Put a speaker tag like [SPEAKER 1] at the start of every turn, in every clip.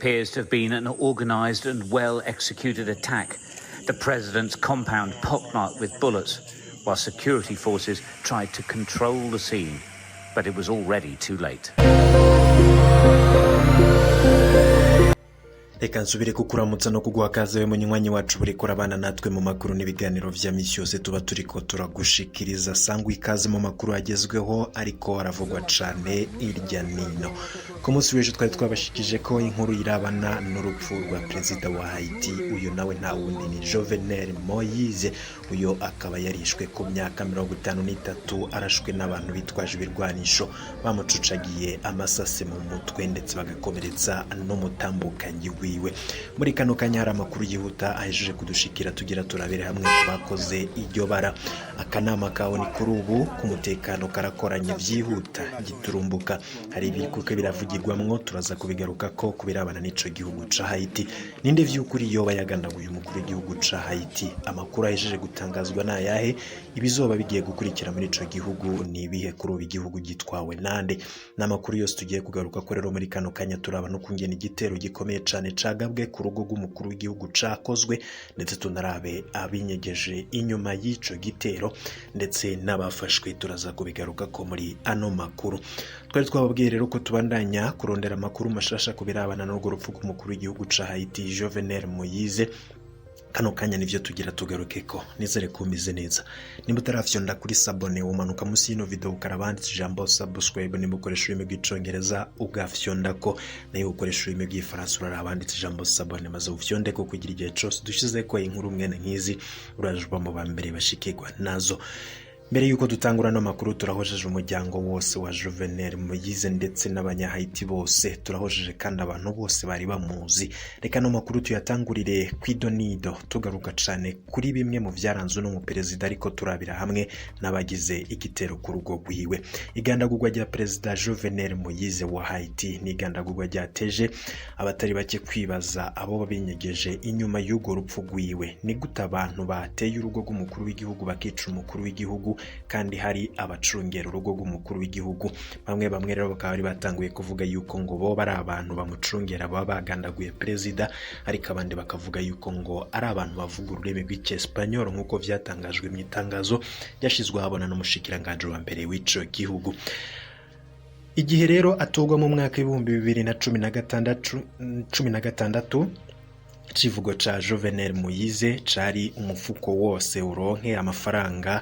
[SPEAKER 1] Appears to have been an organized and well executed attack. The president's compound pockmarked with bullets, while security forces tried to control the scene. But it was already too late.
[SPEAKER 2] Reka nsubire kukuramutsa no kuguha akaze we munywanyi wacu buri kurabana natwe mu makuru n'ibiganiro vya misi yose tuba turiko turagushikiriza. Sangwa ikaze mu makuru agezweho ariko aravugwa cane irya nino. Ku munsi w'ejo twari twabashikije ko inkuru irabana n'urupfu rwa perezida wa Haiti. Uyu nawe nta wundi ni Jovenel Moise. Uyu akaba yarishwe ku myaka 53, arashwe n'abantu bitwaje ibirwanisho, bamucucagiye amasase mu mutwe ndetse bagakomeretsa n'umutambukanyi wiwe. Muri kano kanya hari amakuru yihuta ahejeje kudushikira, tugira turabere hamwe ku bakoze iryo bara. Akanama kawe ni kuri ubu k'umutekano karakoranye byihuta giturumbuka. Hari ibikuke biravugirwamwo, turaza kubigaruka ko kubirabana n'ico gihugu ca Haiti. Ninde vy'ukuri yoba yagandaguye umukuru w'igihugu ca Haiti? Amakuru ahejeje gutangazwa ni ayahe? Ibizoba bigiye gukurikira muri ico gihugu ni ibihe? Kuri ubu igihugu gitwawe nande? Ni amakuru yose tugiye kugaruka ko rero muri kano kanya. Turaba no kungena igitero gikomeye cane cagabwe ku rugo rw'umukuru w'igihugu cakozwe, ndetse tunarabe abinyegeje inyuma y'ico gitero ndetse n'abafashwe. Turaza kubigaruka ko muri ano makuru. Twari twababwiye rero ko tubandanya kurondera amakuru mashasha ku birabana n'urwo rupfu rw'umukuru w'igihugu ca Haiti, Jovenel Moise. Kano kanya nivyo tugira tugaruke ko. Nizere ko umeze neza. Nimba utarafyonda kuri s'abonner, umanuka munsi y'ino video ukaraba handitse ijambo "subscribe". Nimba ukoresha ururimi rw'Icongereza, ugafyondako. Nayo ukoresha ururimi rw'Igifaransa, uraraba handitse ijambo "s'abonner" maze ufyondeko, kugira igihe cose dushizeko inkuru mwene nk'izi uraje uba mu ba mbere bashikirwa nazo. Mbere y'uko dutangura ano makuru, turahojeje umuryango wose wa Jovenel Moise ndetse n'Abanyahayiti bose. Turahojeje kandi abantu bose bari bamuzi. Reka ano makuru tuyatangurire kw'idonido, tugaruka cane kuri bimwe mu vyaranze uno muperezida, ariko turabira hamwe n'abagize igitero ku rugo rwiwe. Igandagurwa rya perezida Jovenel Moise wa Haiti ni igandagurwa ryateje abatari bake kwibaza abo babinyegeje inyuma y'urwo rupfu rwiwe. Ni gute abantu bateye urugo rw'umukuru w'igihugu bakica umukuru w'igihugu kandi hari abacungera urugo rw'umukuru w'igihugu? Bamwe bamwe rero bakaba bari batanguye kuvuga yuko ngo bo bari abantu bamucungera baba bagandaguye perezida, ariko abandi bakavuga yuko ngo ari abantu bavuga ururimi rw'Icyesipanyol, nk'uko vyatangajwe mu itangazo ryashizwe ahabona n'umushikiranganji wa mbere w'ico gihugu. Igihe rero atorwa mu mwaka w'2016, icivugo ca Jovenel Moise cari "Umufuko wose uronke amafaranga,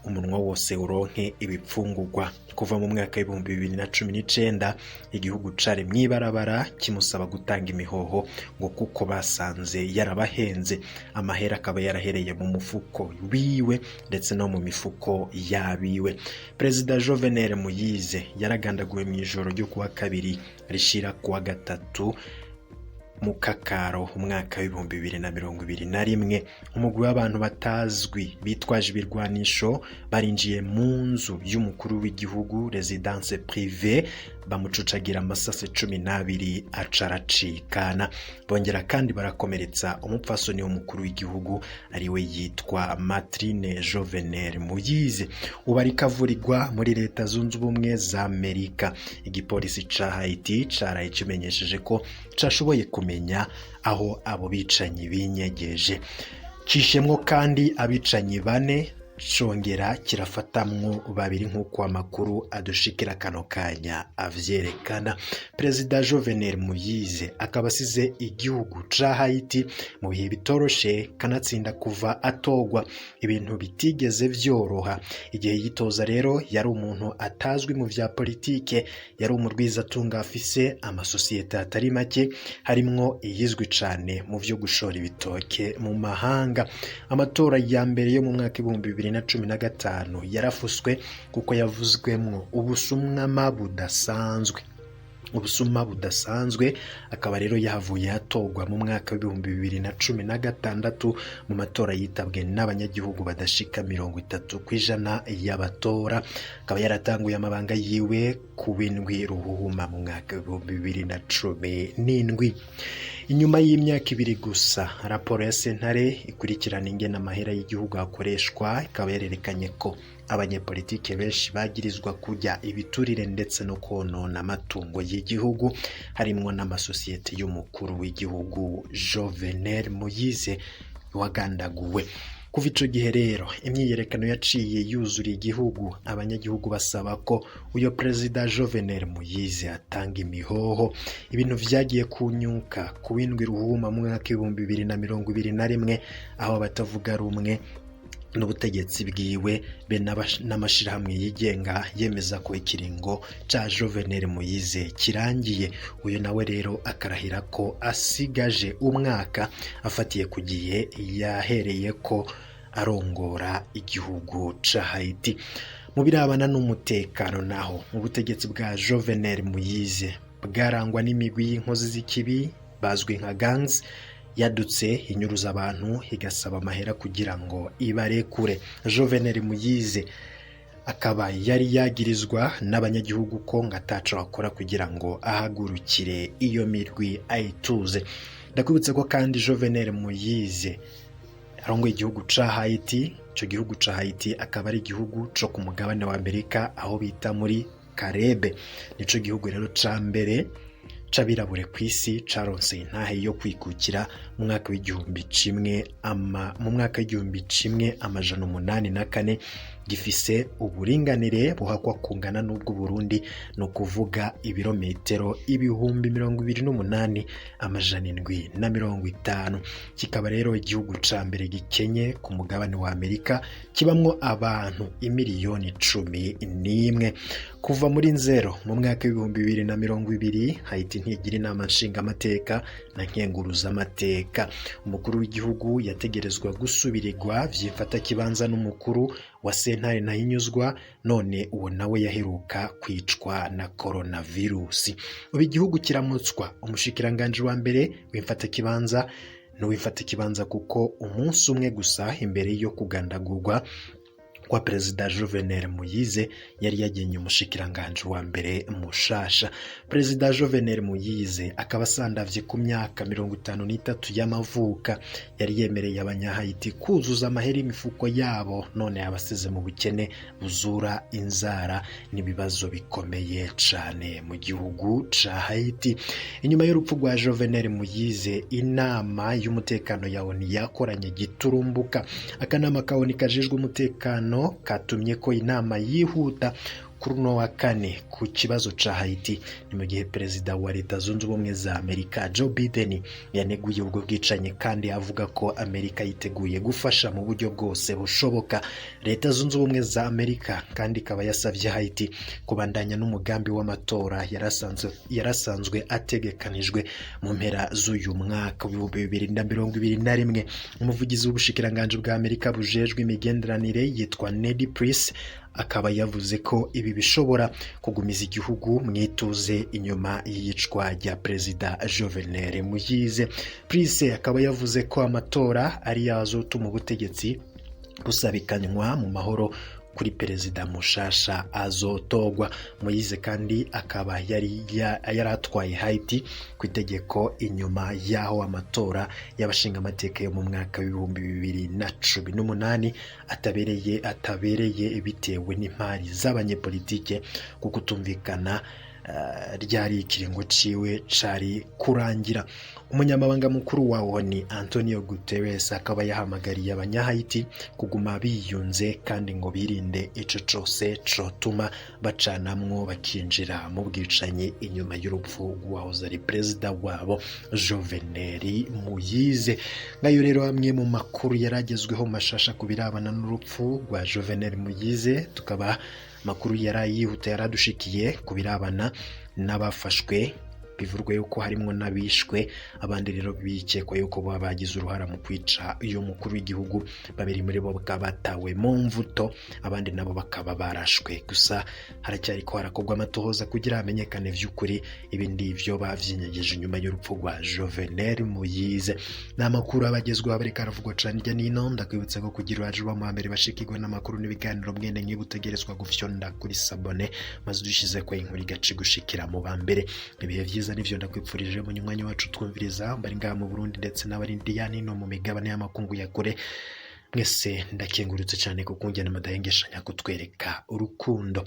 [SPEAKER 2] umunwa wose uronke ibipfungurwa". Kuva mu mwaka w'2019 igihugu cari mw'ibarabara kimusaba gutanga imihoho, ngo kuko basanze yarabahenze, amahera akaba yarahereye mu mufuko wiwe ndetse no mu mifuko yabiwe. Perezida Jovenel Moise yaragandaguwe mu ijoro ryo kuwa kabiri rishira kuwa gatatu mu Kakaro umwaka w'2021. Umugwi w'abantu batazwi bitwaje ibirwanisho barinjiye mu nzu y'umukuru w'igihugu, résidence privée, bamucucagira amasase 12 acaracikana. Bongera kandi barakomeretsa umupfasoni w'umukuru w'igihugu, ariwe yitwa Matrine Jovenel Moise, ubu ariko avurirwa muri Leta Zunze Ubumwe za Amerika. Igipolisi ca Haiti caraye kimenyesheje ko cashoboye kumenya aho abo bicanyi binyegeje, cishemwo kandi abicanyi bane, congera kirafatamwo babiri, nk'uko amakuru adushikira kano kanya avyerekana. Perezida Jovenel Moise akaba asize igihugu ca Haiti mu bihe bitoroshe, kanatsinda kuva atogwa ibintu bitigeze vyoroha. Igihe yitoza rero yari umuntu atazwi mu vya politike. Yari umurwizatunga afise amasosiyete atari make, harimwo iyizwi cane mu vyo gushora ibitoke mu mahanga. Amatora ya mbere yo mu mwaka 2015 yarafuswe kuko yavuzwemwo ubusumwama budasanzwe, ubusuma budasanzwe. Akaba rero yahavuye atorwa mu mwaka w'2016 mu matora yitabwe n'abanyagihugu badashika 30% y'abatora. Akaba yaratanguye amabanga yiwe ku 7 Ruhuhuma mu mwaka w'2017. Inyuma y'imyaka 2 gusa, raporo ya sentare ikurikirana ingene amahera y'igihugu akoreshwa ikaba yarerekanye ko Abanyepolitike benshi bagirizwa kurya ibiturire ndetse no konona amatungo y'igihugu, harimwo n'amasosiyete y'umukuru w'igihugu Jovenel Moise wagandaguwe. Kuva ico gihe rero imyiyerekano yaciye yuzura igihugu, abanyagihugu basaba ko uyo perezida Jovenel Moise atanga imihoho. Ibintu vyagiye kunyuka ku w'indwi Ruhuma mu mwaka 2021, aho abatavuga rumwe n'ubutegetsi bwiwe be n'amashirahamwe yigenga yemeza ko ikiringo ca Jovenel Moise kirangiye. Uyu nawe rero akarahira ko asigaje umwaka afatiye ku gihe yahereye ko arongora igihugu ca Haiti. Mu birabana n'umutekano naho, mu butegetsi bwa Jovenel Moise bwarangwa n'imigwi y'inkozi z'ikibi bazwi nka gangs yadutse inyuruza abantu igasaba amahera kugira ngo ibarekure. Jovenel Moise akaba yari yagirizwa n'abanyagihugu ko ngo ataco akora kugira ngo ahagurukire iyo mirwi ayituze. Ndakwibutsa ko kandi Jovenel Moise arongoye igihugu ca Haiti. Ico gihugu ca Haiti akaba ari igihugu co ku mugabane wa Amerika aho bita muri Karebe. Nico gihugu rero ca mbere c'abirabure kw'isi caronse intahe yo kwikukira mu mwaka w'1804. Gifise uburinganire buhakwa kungana n'ubwo Burundi, ni ukuvuga ibirometero 28,750. Kikaba rero igihugu ca mbere gikenye ku mugabane wa Amerika, kibamwo abantu 11 miliyoni. Kuva muri Nzero mu mwaka w'2020, Haiti ntigira inama nshingamateka na nkenguruzamateka. Umukuru w'igihugu yategerezwa gusubirirwa vy'imfatakibanza n'umukuru wa sentare Ntahinyuzwa, none uwo nawe yaheruka kwicwa na coronavirusi. Ubu igihugu kiramutswa umushikiranganji wa mbere w'imfatakibanza n'uw'imfatakibanza, kuko umunsi umwe gusa imbere yo kugandagurwa kwa perezida Jovenel Moise yari yagenye umushikiranganji wa mbere mushasha. Perezida Jovenel Moise akaba asandavye ku myaka 53 y'amavuka. Yari yemereye abanyahayiti kuzuza amahera imifuko yabo, none yabasize mu bukene buzura inzara n'ibibazo bikomeye cane mu gihugu ca Haiti. Inyuma y'urupfu rwa Jovenel Moise, inama y'umutekano ya ONU yakoranye giturumbuka. Akanama ka ONU kajejwe umutekano katumye ko inama yihuta kuri uno wa kane ku kibazo ca Haiti. Ni mu gihe perezida wa Leta Zunze Ubumwe za Amerika Joe Biden yaneguye ubwo bwicanyi, kandi avuga ko Amerika yiteguye gufasha mu buryo bwose bushoboka. Leta Zunze Ubumwe za Amerika kandi ikaba yasavye Haiti kubandanya n'umugambi w'amatora yarasanzwe ategekanijwe mu mpera z'uyu mwaka w'2021. Umuvugizi w'ubushikiranganji bwa Amerika bujejwe imigenderanire yitwa Ned Price akaba yavuze ko ibi bishobora kugumiza igihugu mwituze inyuma y'iyicwa rya perezida Jovenel Moise. Price akaba yavuze ko amatora ari yazotuma ubutegetsi busabikanywa mu mahoro kuri perezida mushasha azotogwa. Moise kandi akaba yari yaratwaye Haiti ku itegeko inyuma y'aho amatora y'abashingamateka yo mu mwaka w'2018 atabereye bitewe n'impari z'abanyepolitike kuko kutumvikana ryari ikiringo ciwe cari kurangira. Umunyamabanga mukuru wa ONU Antonio Guterres akaba yahamagariye abanyahayiti kuguma biyunze kandi ngo birinde ico cose cotuma bacanamwo bakinjira mu bwicanyi inyuma y'urupfu rw'uwahoze ari perezida wabo Jovenel Moise. Ngayo rero amwe mu makuru yaragezweho mashasha ku birabana n'urupfu rwa Jovenel Moise, tukaba makuru yarayihuta yaradushikiye ku birabana n'abafashwe, bivurwa yuko harimwo n'abishwe, abandi rero bikekwa yuko baba bagize uruhara mu kwica uyu mukuru w'igihugu. Babiri muri bo bakaba batawe mu mvuto, abandi nabo bakaba barashwe. Gusa haracyari ko harakorwa amatohoza kugira hamenyekane vy'ukuri ibindi vyo bavyinyegeje inyuma y'urupfu rwa Jovenel Moise. Ni amakuru abagezweho abariko aravugwa cane hirya n'ino. Ndakwibutsa ko kugira uraje uba mu mbere bashikirwa n'amakuru n'ibiganiro mwene nk'ibi, utegerezwa gufyonda kuri s'abonner, maze udushize ko inkuru igaca igushikira mu ba mbere. Ibihe vyiza nivyo ndakwipfurije mu mwanya wacu twumviriza bari ngaha mu Burundi ndetse n'abari hirya n'ino mu migabane y'amakungu ya kure. Mwese ndakengurutse cyane kuko ngena mudahengeshanya kutwereka urukundo.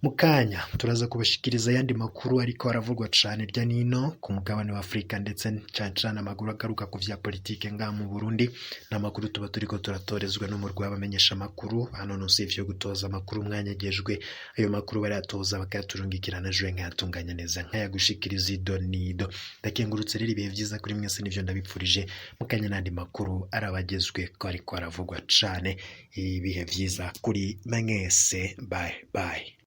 [SPEAKER 2] Mu kanya turaza kubashikiriza ayandi makuru ariko aravugwa cane irya nino ku mugabane wa Afurika, ndetse cane cane amakuru agaruka ku vya politike ngaha mu Burundi. N'amakuru tuba turiko turatorezwa n'umurwi w'abamenyesha amakuru banonosoye ivyo gutoza amakuru mwanyagejwe. Ayo makuru barayatoza bakayaturungikirana, jewe nkayatunganya neza nkayagushikiriza ido nido. Ndakengurutse rero, ibihe vyiza kuri mwese nivyo ndabipfurije. Mu kanya n'andi makuru arabagezwe ko ariko aravugwa cane. Ibihe vyiza kuri mwese, bye bye.